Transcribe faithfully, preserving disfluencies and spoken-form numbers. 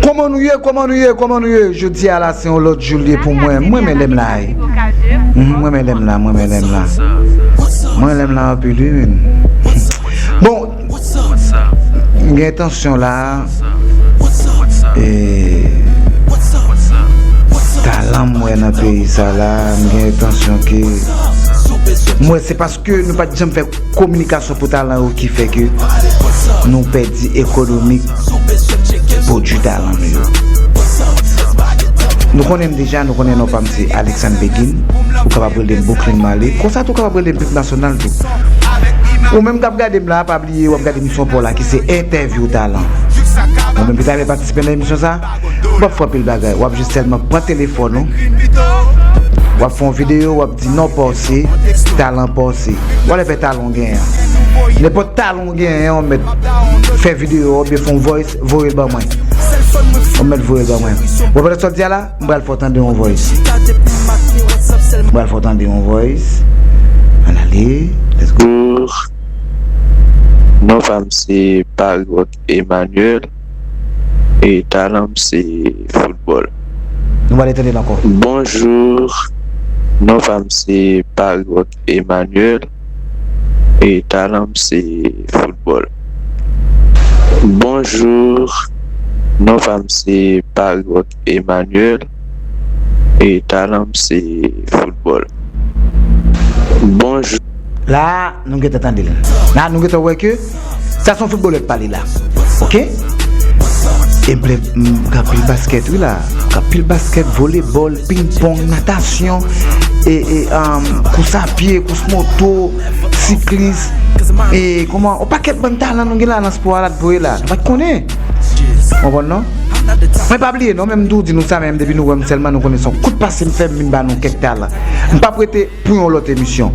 Kòman nou ye, kòman nou ye, kòman nou ye? Jodi a la, se yon lòt jou l ye pou mwen. Mwen, men lè m la, wi. Mhm, mwen, men lè m la, mwen, men lè m la. Mwen, lè m la anpil, wi, men. Bon, m gen entansyon la, e, talan m wè nan peyi sa la, m gen entansyon ke, m wè se paske nou pa t janm fè kominikasyon pou talan yo ki fè ke nou pèdi ekonomik pwodui talan nou yo. Nou konnen m deja, nou konnen non pa m se Alexandre Begin. Ou kapab rele m Brooklyn Marley. Konsa tou w kapab rele m Pimp Nasyonal tou. Ou menm k ap gade m la, pa bliye w ap gade emisyon pa w la ki se Entèvyou Talan. Ou menm ki ta vle patisipe nan emisyon sa, w ap fè anpil bagay. W ap jis sèlman pran telefòn ou. W ap fè yon videyo, w ap di non pa w se talan pa w se. W a lè fè talan w genyen an. Nenpòt talan w genyen an, w mèt fè videyo, oubyen fè yon voice, voye l ban mwen. W mèt voye l ban mwen. Bon, pandan sa w di a la, m pral fè w tande yon voice. M pral fè w tande yon voice. Ann ale. Let's go. Bonjou. Non pa m se Pariot Emmanuel. E talan m se foutbòl. Nou pral tande l ankò. Bonjou. Non pa m se Pariot Emmanuel. E talan m se foutbòl. Bonjou. Non pa m se Pariot Emmanuel. E talan m se foutbòl. Bonjou. La, nou gentan tande l. La, nou gentan wè ke sa se yon foutbolè k pale la. Oke? E m plè, m gen anpil baskèt, wi, la. Gen anpil baskèt, volebòl, pingpong, natasyon, e, e, um, kous a pye, kous moto, siklis, e, kòman, yon pakèt bann talan nou gen la nan spò a la, dwe la. Nou pa t konnen. Konprann, non? Men pa bliye, non, men m tou di nou sa, men depi nou wè m sèlman, nou konnen se yon kout pase m fè, m vin ba nou kèk talan. M p ap rete pou yon lòt emisyon.